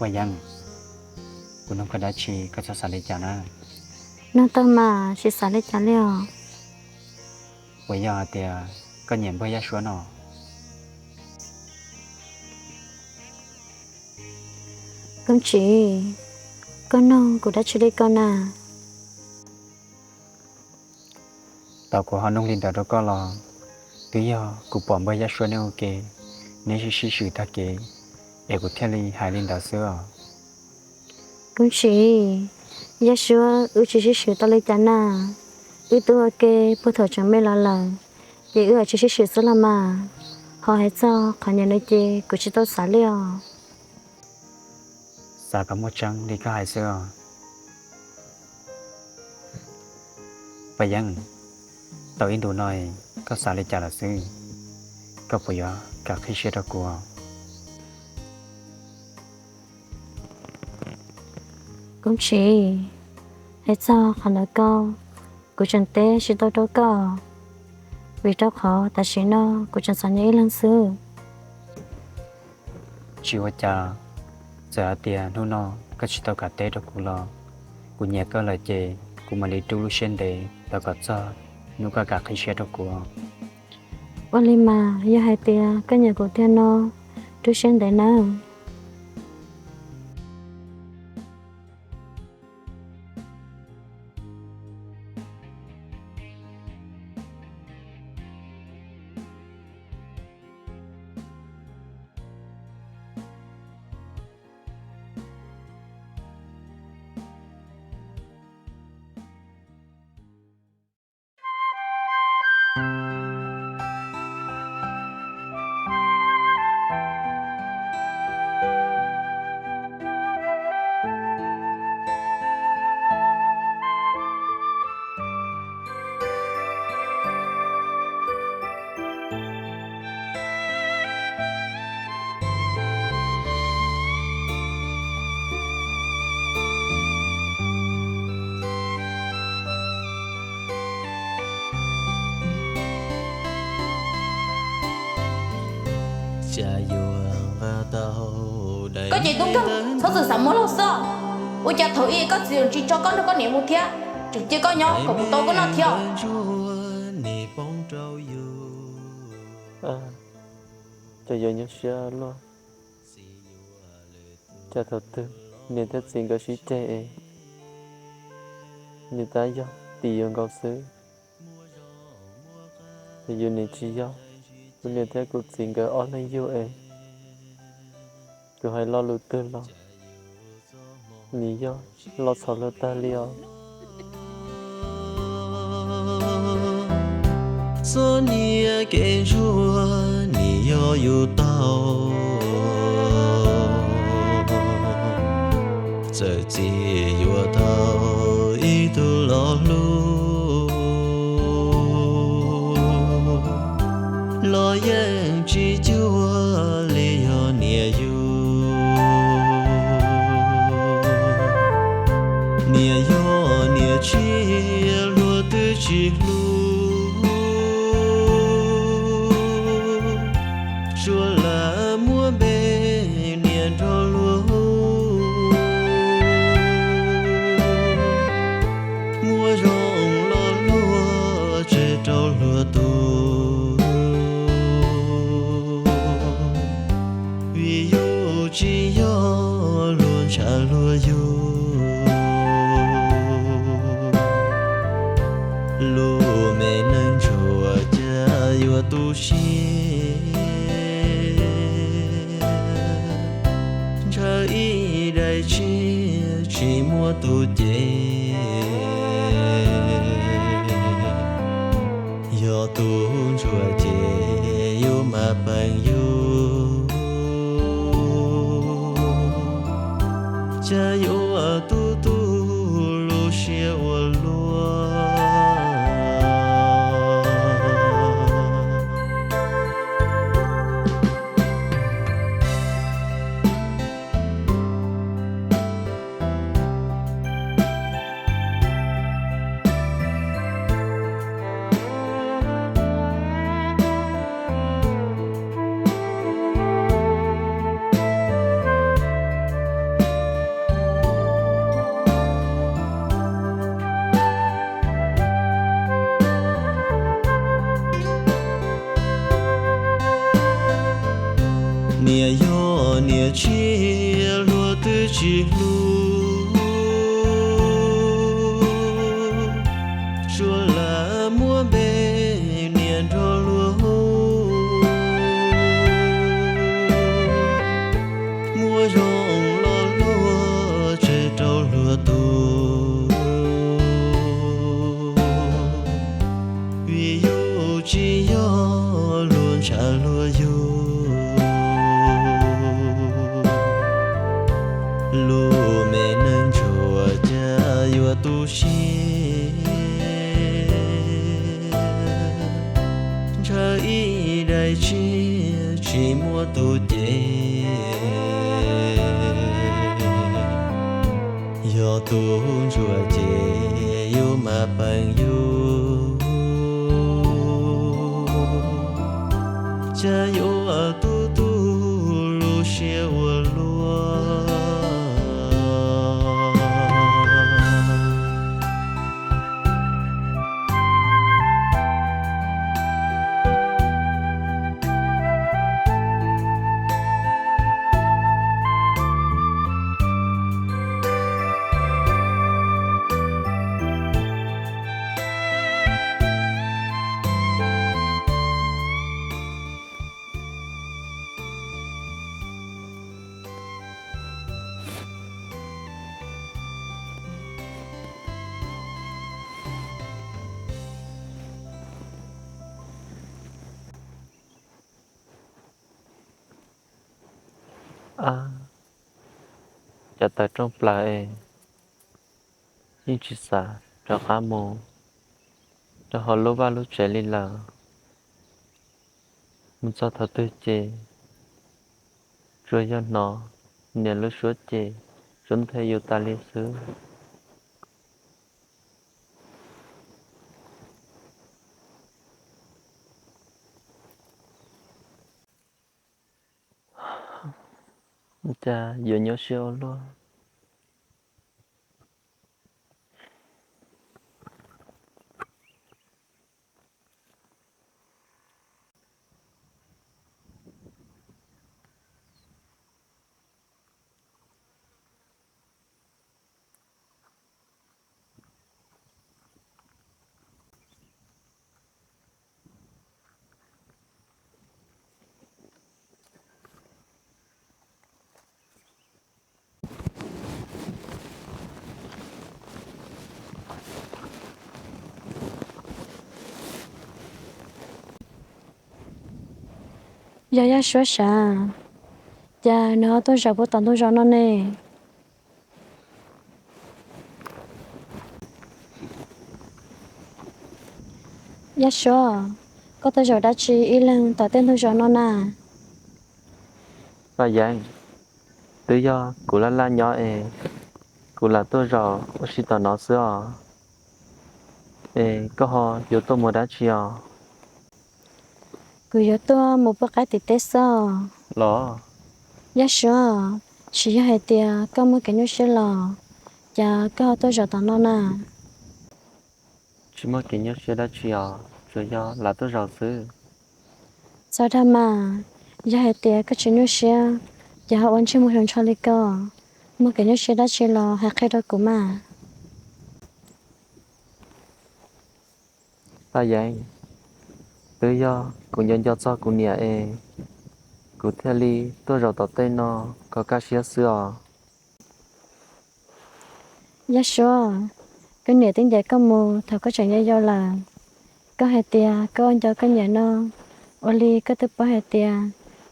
Paj Yeeb, kuv nug koj dab tsi koj txhob xav li cas na. Nug tau mas, tsis xav li cas li os. Puas yog hais tias koj nyiam npawg Yaj Suab no? Koob Tswv, koj nug kuv dab tsi li ko na? Thaum kuv ho nug li ntawd rau koj los twb yog kuv pom npawg Yaj Suab neb ua ke, neb sib sib swm tag kev es kuv thiaj li hais li ntawd xwb os. Koob Tswv, Yaj Suab wb tsis sib swm tau li cas na. Wb twb ua ke puag thaum tseem me los lawm, ces wb tsis sib swm xwb los mas. Ho hais txog qhov nyiam no ces kuv tsis tau xav li os. Xav kom muaj tseeb li koj hais xwb os. Paj Yeeb, tau ib ntus no koj xav li cas lawm xwb? Koj puas yuav kam qhib siab rau kuv? Koob Tswv, hais txog qhov ntawd ko, kuv tseem teb tsis tau rau koj, vim rau qhov tam sim no kuv tseem txom nyem ib leeg xwb. Tsis ua cas, txawm hais tias hnub no koj tsis tau kam teb rau kuv los kuv nyiam koj lawm ces kuv mam li rub lub siab ntev los kom txog hnub koj kam qhib siab rau kuv. Ua li mas, yog hais tias koj nyiam kuv tiag no, rub siab ntev nawb. Koj ces tub nkeeg txhob txwm xav muab luag xwb. Ua cas thaum ub koj txiv tsis tso koj nrog koj niam mus thiab, tseem cia koj nyob kom kuv tau koj noj thiab? Cov yuav nyuaj siab luaj. Cas thaum twg niam thiab txiv nkawd sib ceg es niam tab yog tis yuav nkaus xwb. Yus niam tsis yog, kuv niam thiab kuv txiv nkawd ob leeg yug es kuv hais lo lus twg los nws yog lo txhaum luag tag li os. Txoj niag kev ntsuag nim yog yus tau, txawm txiv yuav tau ib tug los hlub los yeej tsis cuag li yog niam yus. Niam yog niam tshiab luag twb tsis hlub, suav lam muab npe niam nrog luag hu. Muaj zoo los luag tseg rau luag tus, vim yus tsis yog luag ntshaw luag yug. Lub me neej ntsuag cas yuav tu siab, ntshaw ib daim tshiab tsis muaj tus cem. Yog tus ntsuag ces yus mas peem yus, cas yuav tu tu lub siab ua luaj. Tu siab ntshaw ib daim tsiaj tsis muaj tus cev. Yog tus ntsuag ces yus mas peem yus, cas yuav tu tu lub siab ua luaj. Ab, cas tawm rooj plaws es yeej tsis xav rov qab mus rau hauv lub vaj lub tsev li lawm. Mus txog thaum twg ces tsuas yog hnov niam lub suab ces suab nthe yus tas li xwb. Cas yuav nyuaj siab ua luaj. Yog Yaj Suab sav, cas nws ho tuaj zaum puag tom ntug zos no ne? Yaj Suab, koj tuaj zaum dab tsi ib leeg tom tej ntug zos no na? Paj Yeeb, twb yog kuv laj laj nyob es kuv lam tuaj zaum ua si tom no xwb os. Es koj ho yuav tuaj mus dab tsi os? Kuv yuav tuaj mus puag qaib tim teb xwb los. Yaj Suab, tsis yog hais tias koj muaj kev nyuaj siab los cas koj ho tuaj zaum tom no na? Tsis muaj kev nyuaj siab dab tsi os, tsuas yog lam tuaj zaum xwb. Txhob dag mas, yog hais tias koj tsis nyuaj siab, ces ho ua ntsej muag hluas ntsho li ko. Muaj kev nyuaj siab dab tsi los hais qhia rau kuv mas. Paj Yeeb, twb yog kuv nco nco txog kuv niam es kuv thiaj li tuaj zaum tom tej no kom kaj siab xwb os. Yaj Suab, koj niam twb ncaim koj mus thaum koj tseem yau yau lawm. Koj hais tias koj nco koj niam no, ua li koj twb paub hais tias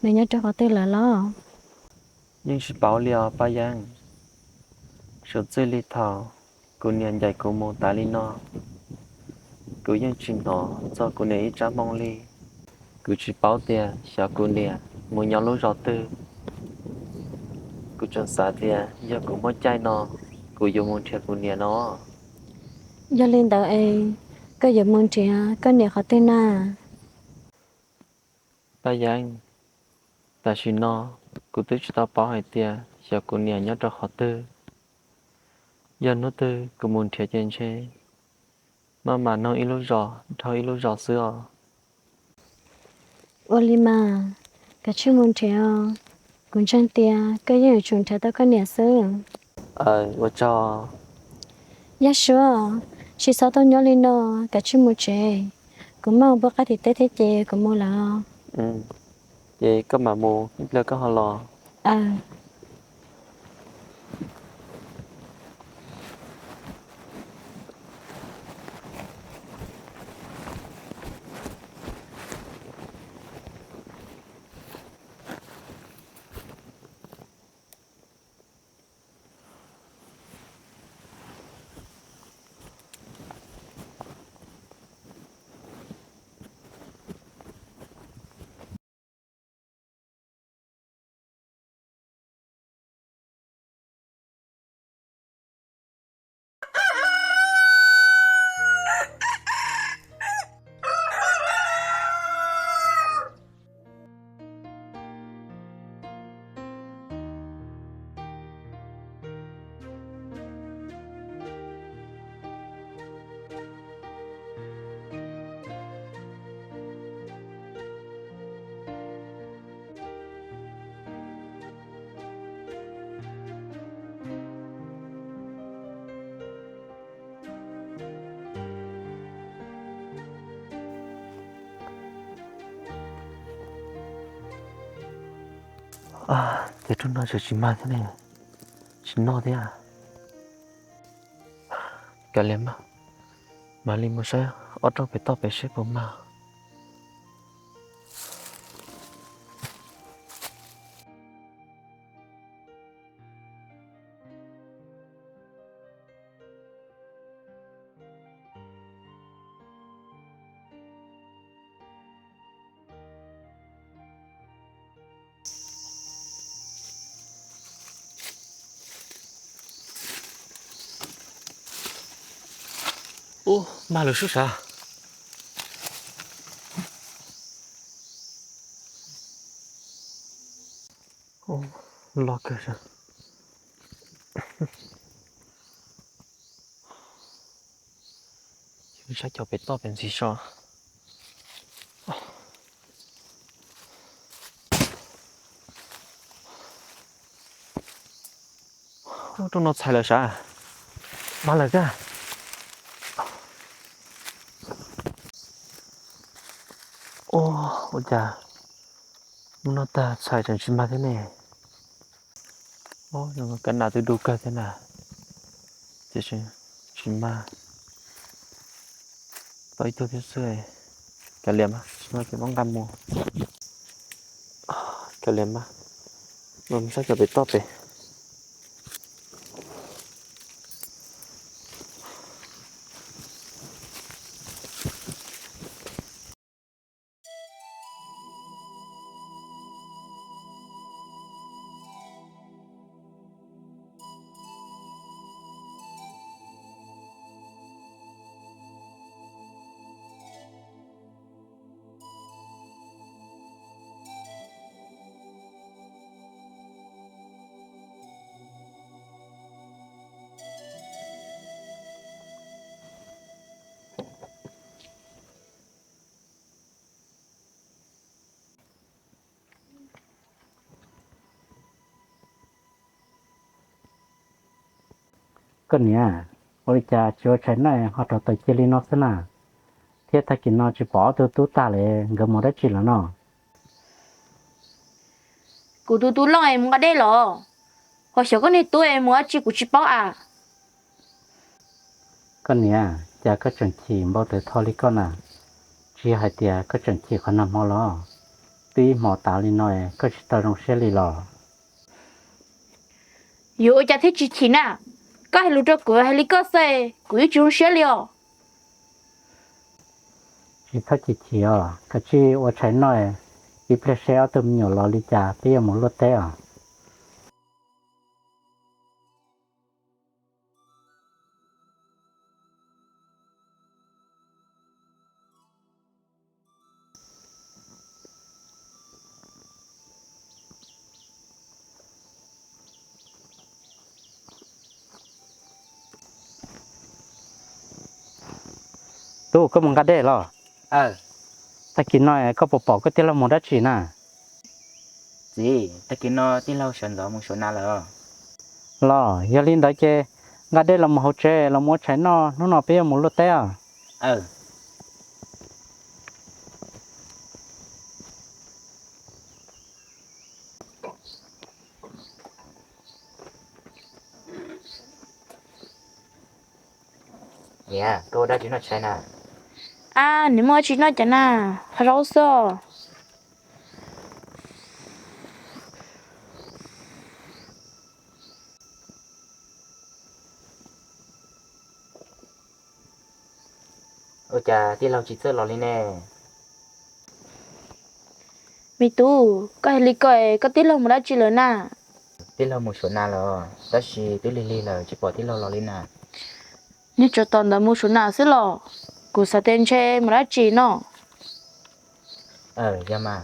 nws nyob rau qhov twg lawm los? Yeej tsis paub li os Paj Yeeb. Suav txij li thaum kuv niam ncaim kuv mus tas li no, kuv yeej tsis hnov txog kuv niam ib tsab moo li. Kuv tsis paub tias xyov kuv niam mus nyob lub zos twg. Kuv tseem xav tias yog kuv muaj caij no, kuv yuav mus nrhiav kuv niam no. Yog li ntawd es koj yuav mus nrhiav koj niam qhov twg na? Paj Yeeb, tam sim no kuv twb tsis tau paub hais tias xyov kuv niam nyob rau qhov twg. Yog hnub twg kuv mus nrhiav ces ntshe maj mam noog ib lub zos dhau ib lub zos xwb os. Ua li mas, kav tsij mus nrhiav os. Kuv ntseeg tias koj yeej yuav tsum nrhiav tau koj niam xwb. Aw, ua tsaug. Yaj Suab, tsis txhob tuaj nyob li no, kav tsij mus tsev. Kuv maj ua npua qab tim teb thiab ces kuv mus lawm. Ces koj mam mus, ib pliag koj ho los. Ces rooj no tseem tsis mag thiab ne, tsis noj thiab. Kav liam mas, mam li mus saib ob rooj pem toj pem seb puas mag. Ub, mag lawm sub sav. Loj kawg sav. Saib cov pem toj pem ntxiv so. Rooj no txhais lawm sav, mag lawm kag. Ua cas hnub no tag txhais tseem tsis mag thiab ne? Kav nam twb du kawg thiab na, tiam sis tsis mag. Tau ib tug thiab xwb. Kav liam mas, tsis mag ces muab nqa mus. Kav liam mas, mus saib cov pem toj pem. Koj niam, ua li cas tsis ua tshais noj ho rau taws cia li no xwb na? Thiab tag kis no tsis pom ob tug tub tag li, nkawd mus dab tsi lawm no? Kuv tus tub Looj es mus nqa dej los, ho xyov koj niag tub es mus dab tsi kuv tsis paub as. Koj niam, cas koj tseem chim npau taws tho li koj na? Tsis yog hais tias koj tseem chim qhov nag hmo los? Twb ib hmo tas li no koj tsis tau zoo siab li los? Yuav ua cas thiaj tsis chim na? Koj hais lus rau kuv hais li koj xwb, kuv yeej tsis zoo siab li os. Tsis txhob chim chim os, kav tsij ua tshais noj, ib pliag seb ob tug me nyuam los li cas peb yuav mus luaj teb os. Tub, koj mus nqa dej los? Tag kis no koj puas pom koj tij laug mus dab tsi na? Txiv, tag kis no tij laug sawv ntxov mus suav nas lawm. Los yog li ntawd ces nqa dej los mus hauv tsev los mus ua tshais noj, hnub no peb yuav mus luaj teb os. Niam, koj ua dab tsi noj tshais na? Ab, nws muaj dab tsi noj cas na, hau zaub xwb. Ua cas tij laug tsis txawj los li ne? Me tub, koj hais li ko es koj tij laug mus dab tsi lawm na? Tij laug mus suav nas lawm, tab sis twb lig lig lawm tsis pom tij laug los li na. Niag tsov tom ntawd mus suav nas xwb los? Kuv xav tias ntshe mus dab tsi no. Yog mas.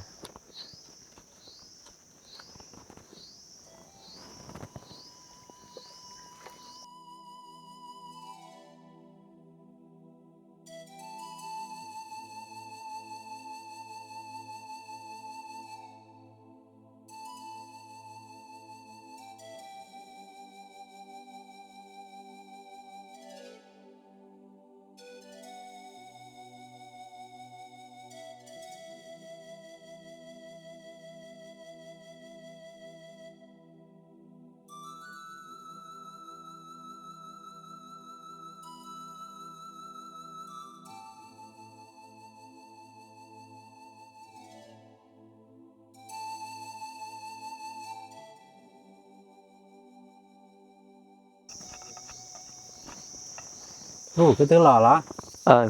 Ub, koj twb los los?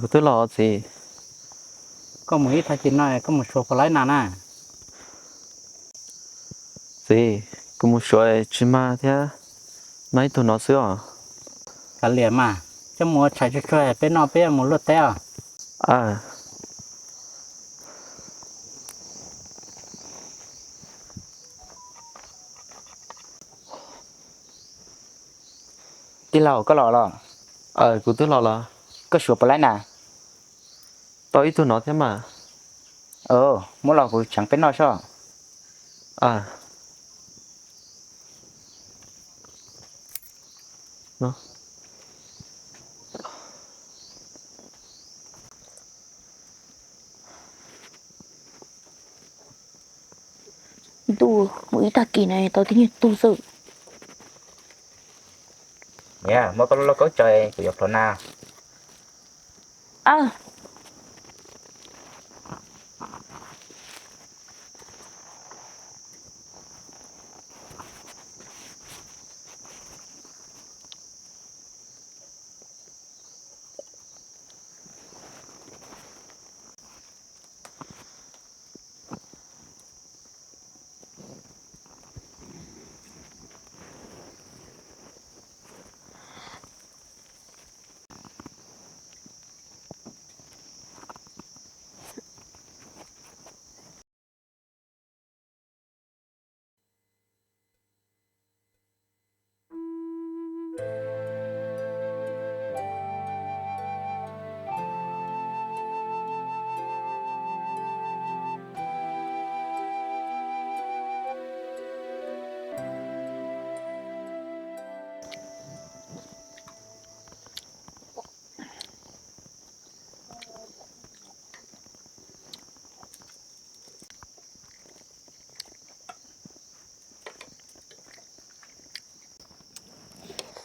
Kuv twb los txiv. Koj mus ib thaj ci no koj mus suav puas laib nas na? Txiv, kuv mus suav tsis mag thiab, mag ib tug no xwb os. Kav liam mas, coj mus ua tshais tsuag tsuag peb noj peb yuav mus luaj teb os. Tij laug, koj los los? Kuv twb los los. Koj suav puas laib nas? Tau ib tug no thiab mas. Muab los kuv tseev peb noj soj. Ntuj, mus ib tag kis no tau tib nyuag tug xwb. Niam, muab koj lub lauj kaub tso, kuv yuav plhuav nas.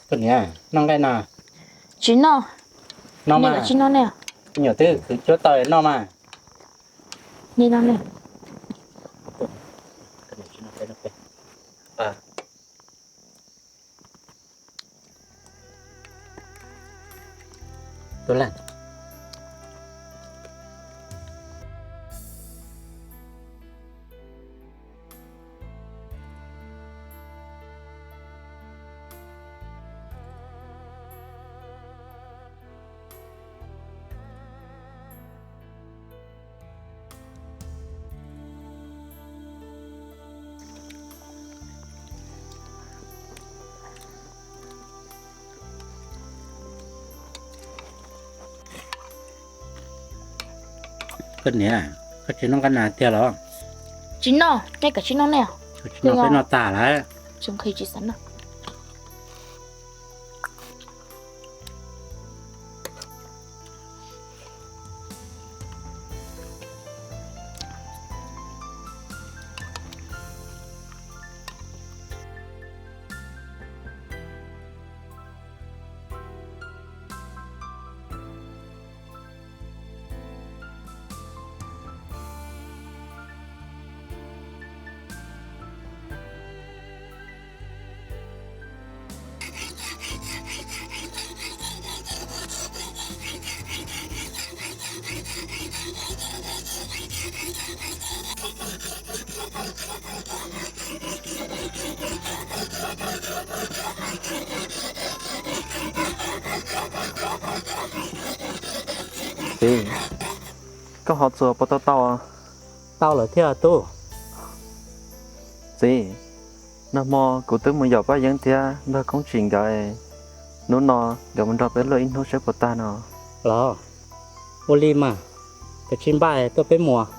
Koj niam, noj nqaij no? Tsis noj. Noj mas, tsis noj ne. Nyuam twb khwv cuab tau noj mas. Koj niam, koj tsis noj nqaij nas tiag los? Tsis noj, nej kav tsij noj nej. Tsis noj, peb noj tas lawm. Tsis nqhis tsis xav noj. Txiv, koj ho txuas puas tau tau? Tau lawm thiab tub. Txiv, nag hmo kuv twb mus yaum Paj Yeeb thiab npawg Koob Tsim nkawd, hnub no nkawd mus nrog peb luaj ib hnub saib puas tag no. Los, ua li mas, kav tsij npaj tuaj peb mus.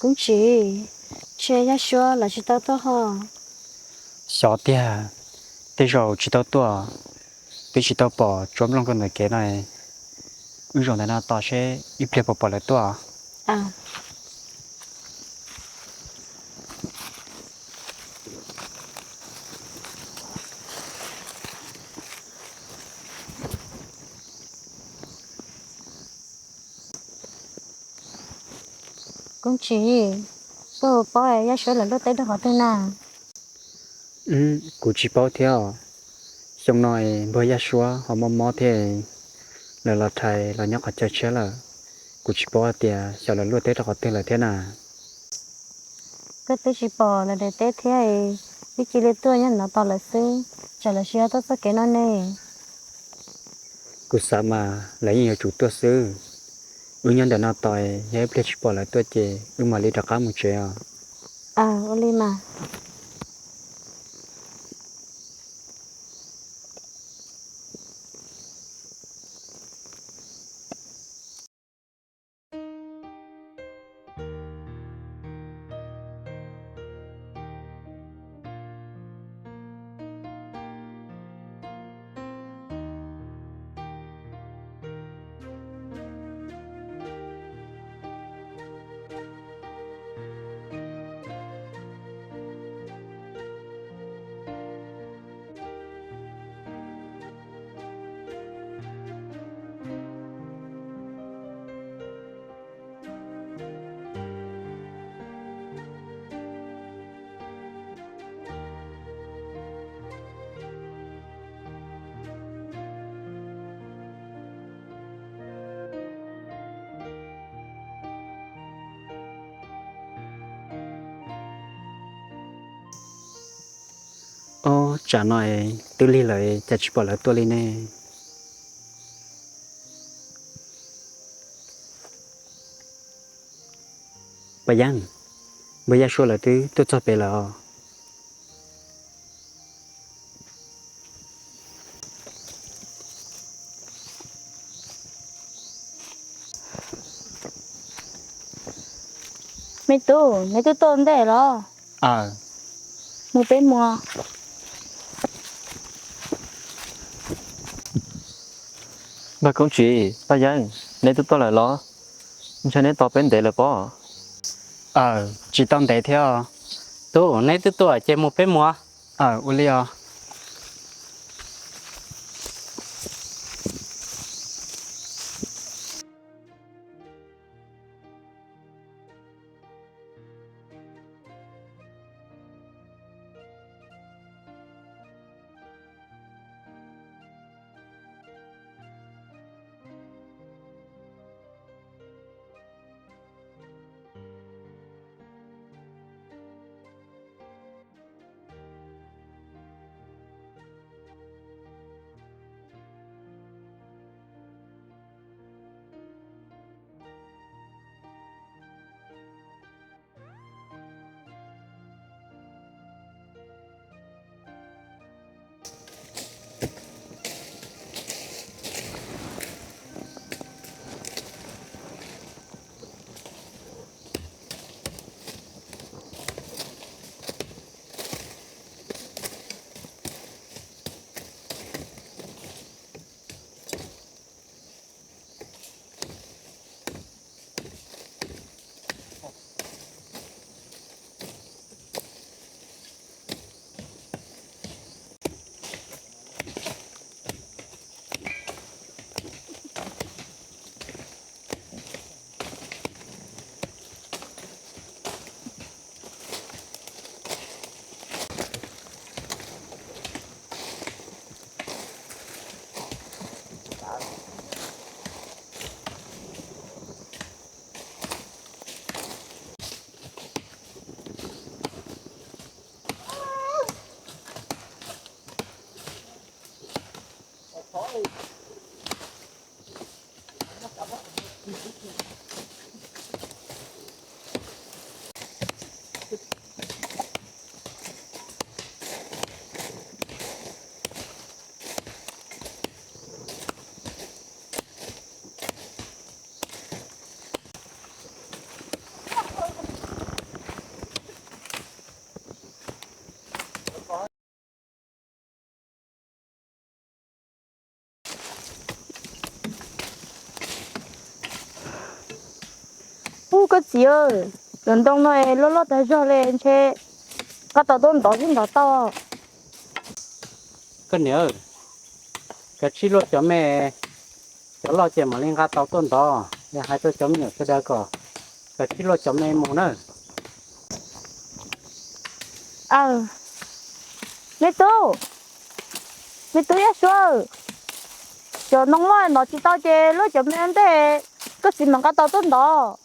Koob Tsim, ntshe Yaj Suab los tsis tau tuaj ho. Xyov tiag, tej zaum tsis tau tuaj, twb tsis tau pom tsob nplooj koj ntawm kev no. Wb zaum ntawm no tos seb ib pliag puas pom lawv tuaj. Koob Tsim, koj paub Yaj Suab lawv luaj teb rau qhov twg na? Kuv tsis paub thiab os. Xyoo no npawg Yaj Suab ho mob mob thiab, lawv los rhais los nyob qhov chaw tshiab lawm. Kuv tsis paub hais tias xyov lawv luaj teb rau qhov twg lawm thiab na. Koj twb tsis pom lawv daim teb thiab, wb cia li tuaj nyob no tos lawv xwb, tsam lawv tsis yog tuaj txoj kev no ne. Kuv xav mas lawv yeej yuav tsum tuaj xwb. Wb nyob ntawm no tos, yog ib pliag tsis pom lawv tuaj ces wb mam li rov qab mus tsev os. Ua li mas. Ob, tsam no twb lig lawm cas tsis pom lawv tuaj li ne. Paj Yeeb, npawg Yaj Suab lawv twb tuaj txog pem lawm os. Me tub, neb twb tuaj ntej los? Aw, mus peb mus. Npawg Koob Tsim, Paj Yeeb, neb twb tuaj lawm los? Ntshai neb tos peb ntev lawm pob. Aw, tsis tau ntev thiab. Tub, neb twb tuaj ces mus peb mus. Aw, ua li os. Ub, koj txiv, cov ntoo no loj loj tag zog li, ntshe nqa tau tuaj ntov thiab ntov tau. Koj niam, kav tsij luaj cov me, cov loj ces mam li nqa tau tuaj ntov. Yog hais rau cov me nyuam sawv daws kom kav tsij luaj cov me mus na. Me tub, me tub Yaj Suav, cov ntoo loj ntov tsis tau ces luaj cov me ntej, koj txiv mam nqa tau tuaj ntov.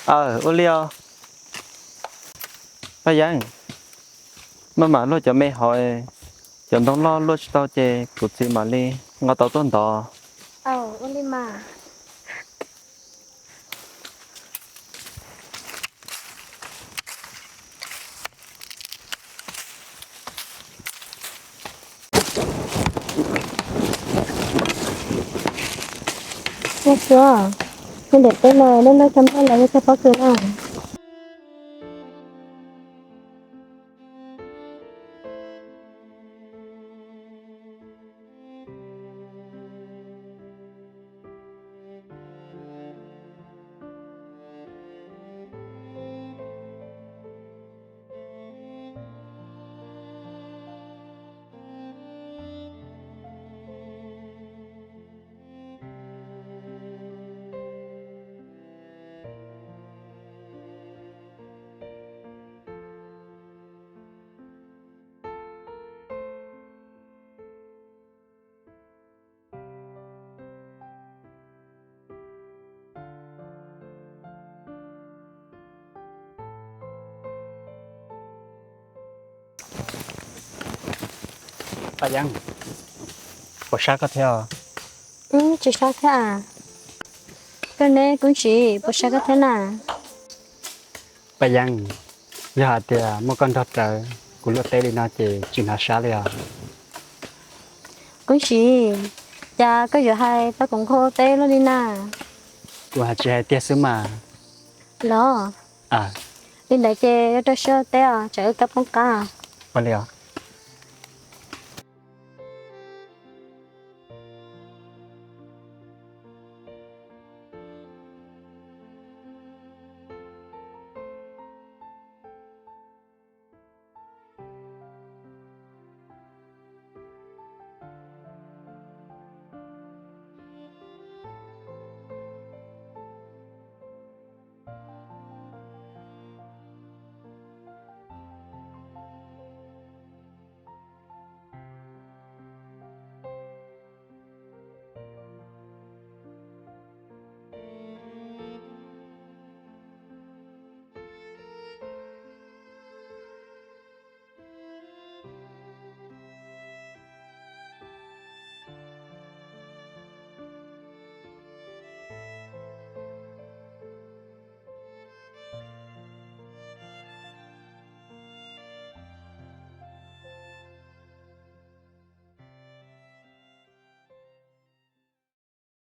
Aw, ua li os. Paj Yeeb, maj mam luaj cov me hov, cov ntoo loj luaj tsis tau ces kuv txiv mam li nqa tau tuaj ntov. Yaj Suav, nej ntiam teb no nej noj cov nplej los yog cog pob kws na? Paj Yeeb, puas sab koj thiab? Tsis sab thiab. Koj ne Koob Siv, puas sab koj thiab na? Paj Yeeb, yog hais tias muaj koj nrog rawv kuv luaj teb li no ces tsis hnov sab li os. Koob Siv, cas koj yuav hais tau kuv nquag teb luaj li na? Kuv hais tsis hais tiag xwb mas. Los, li ntawd ces yuav rau siab teb os, tsam wb kab poob qab. Ua li os.